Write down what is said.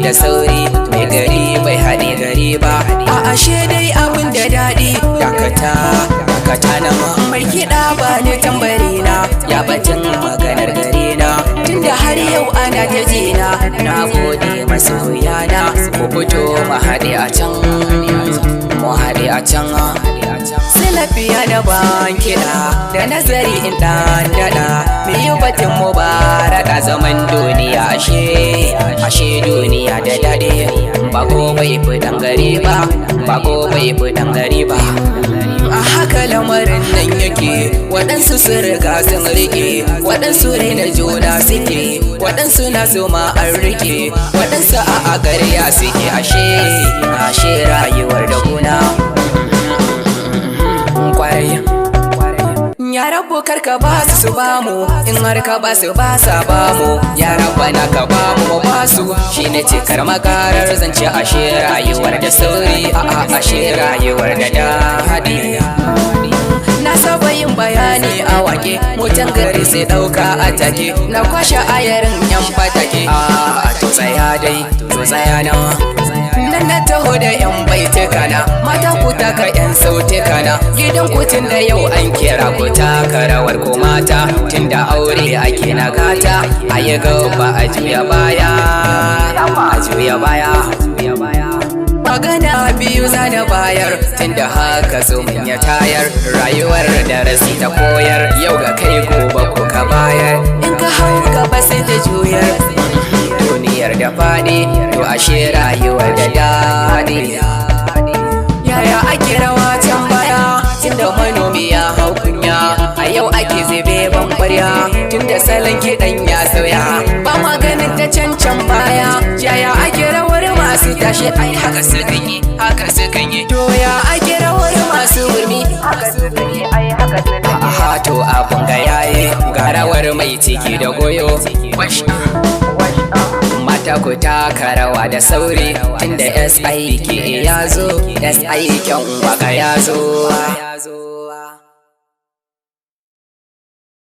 Da sauri mai gari bai haɗe gari ba. A ashe dai abin da daɗi. Dakata, dakata na mai kiɗa, ba ni tambari na. Ya batun maganar gari na, tunda har yau ana ta jina. Na gode masoyana, ku fito mu haɗe a can, mu haɗe a can. Silafiya da ban kiɗa da nazari in ɗan daɗa mu yi batun mu ba raɗa. Zaman duniya, ashe ashe duniya da daɗi. Bako bai fi ɗan gari ba, bako bai fi ɗan gari ba. A haka lamarin nan yake, waɗansu sun riga sun rike, waɗansu raina juna suke, waɗansu na su ma an rike, waɗansu a ƙarya suke. Ashe ashe rayuwar da guna kwarai. Ya Rabu, karka ba su su ba mu, in har ka ba su ba sa ba mu. Ya Rabana, ka ba mu mu ba su, shine cikar makarar zance. Ashe rayuwar da sauri, a ashe rayuwar da daɗi. Na saba yin bayani a wake, mutan gari sai ɗauka a take, na kwashe ayarin yan fatake. A to tsaya dai, to tsaya nan nan na taho da yan baituka na. Mata, ku taka yan sautuka na. Gidan kutun da yau an kira ku, taka rawar ku mata, tunda aure ake na gata. A yi gaba, a juya baya, a juya baya. Magana biyu za da bayar, tunda haka zo mun ya tayar. Rayuwar darasi ta koyar, yau ga kai, gobe ko ka bayar. In ka hau gaba sai ta juyar, duniyar da faɗi. To ashe rayuwar da daɗi. Yaya ake rawa can baya, tunda manomi ya hau kunya? A yau ake zube ban kwarya, tunda salon kiɗan ya sauya, ba maganin ta can can baya. Yaya ake rawar masu tashi? Ai haka sukan yi, haka sukan yi. To ya ake rawar masu gurmi? Haka sukan yi, ai haka sukan yi. Aha, to abun ga yayi, ga rawar mai ciki da goyo. Wash. Mata, ku taka rawa da sauri, tunda SIK ya zo, SI kyan waka ya zo.